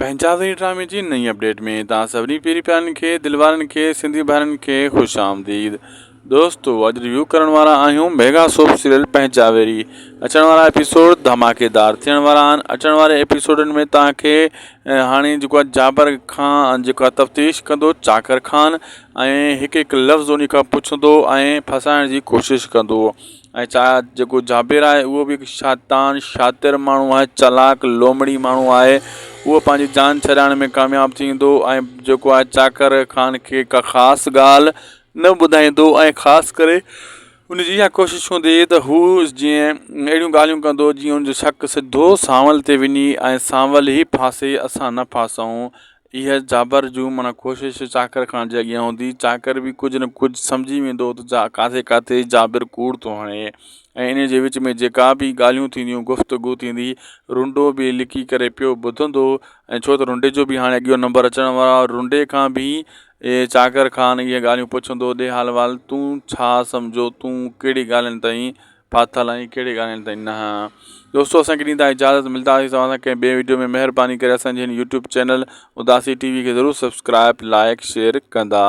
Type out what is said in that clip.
پنهنجا وري ڊرامي جي نئين اپڊيٽ ۾ توهان سڀني پيري پيارن کي دل وارن کي سنڌي ڀائرن کي خوش آمديد دوستو اڄ ريويو ڪرڻ وارا آهيون ميگا سوپ سيريل پنهنجا ويري اچڻ وارا ايپيسوڊ ڌماڪيدار ٿيڻ وارا آهن اچڻ واري ايپيسوڊن ۾ توهان کي هاڻي جيڪو آهي جابر کان جيڪو آهي تفتيش ڪندو چاڪر خان ۽ هڪ هڪ لفظ ان کان پڇندو ۽ ڦاسائڻ جي ڪوشش ڪندو ۽ چا جيڪو جابر آهي اهو به هڪ شيطان شاطر ماڻهو آهي چالاڪ لومڙي ماڻهو آهي اهو پنهنجي جان ڇڏائڻ ۾ ڪامياب ٿي ويندو ۽ جيڪو آهي چاڪر خان کي ڪا خاص ڳالهه نه ٻڌائيندو ۽ خاص ڪري ان جي اها ڪوشش هوندي ته هو جيئن اهڙيون ڳالهيون ڪندو جيئن ان جو شڪ سڌو سانول تي وڃي ۽ سانول ئي ڦاسي اسان نه ڦاسون اها جابر جون معنيٰ ڪوشش چاڪر خان جي اڳيان هوندي. چاڪر به ڪجهه نه ڪجهه سمجهي ويندو هو ته ڪاٿي ڪاٿي جابر ڪوڙ ٿو هڻي ۽ انهيء جي وچ ۾ جيڪا به ڳالهيون ٿينديون گفتگو ٿيندي رنڊو به لڪي ڪري پيو ٻڌندو ۽ ڇو ته رنڊي جو به هاڻي اڳيون نمبر اچڻ وارو آهي رنڊي کان به چاڪر خان اهي ڳالهيون پڇندو ڏي حال احوال تون ڇا سمجهو تون ڪهڙي ڳالهين تائين ڦاٿل آهين ڪهڙي ڳالهين تائين نه دوستو اسان کي ڏيندا اجازت ملداسين توهان سان ڪنهن ٻي ويڊيو ۾ مهرباني ڪري اسان جي هن يوٽيوب چينل اداسي ٽي وي کي ضرور سبسڪرائب لائڪ شيئر ڪندا.